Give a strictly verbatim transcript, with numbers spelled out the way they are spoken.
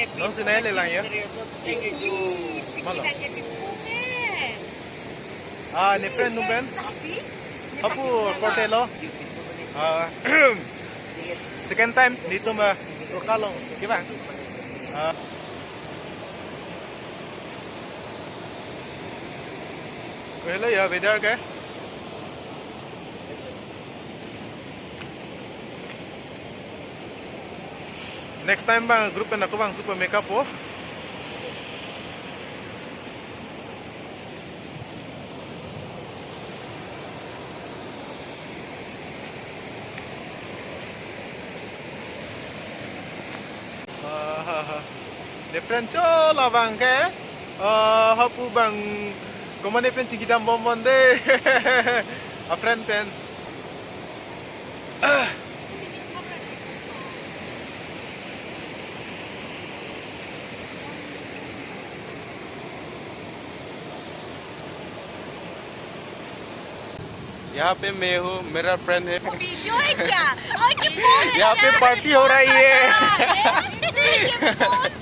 Nonsi nai le lang ya. Malo. Ah, ne friend atum pen. Hapu korte lo. Ah, second time netum, ah, Roka along. Kiba? Ah. Hello ya, weather ke? Next time bang group pen ako bang super makeup po. Ah, different cho labang ke. Ah, hapu bang komane pen chingki dambom bon de. A friend pen. यहाँ पे मैं हूँ, मेरा फ्रेंड है। वो वीडियो है क्या? और ये पोस्ट यहाँ पे पार्टी हो रही है। ये पोस्ट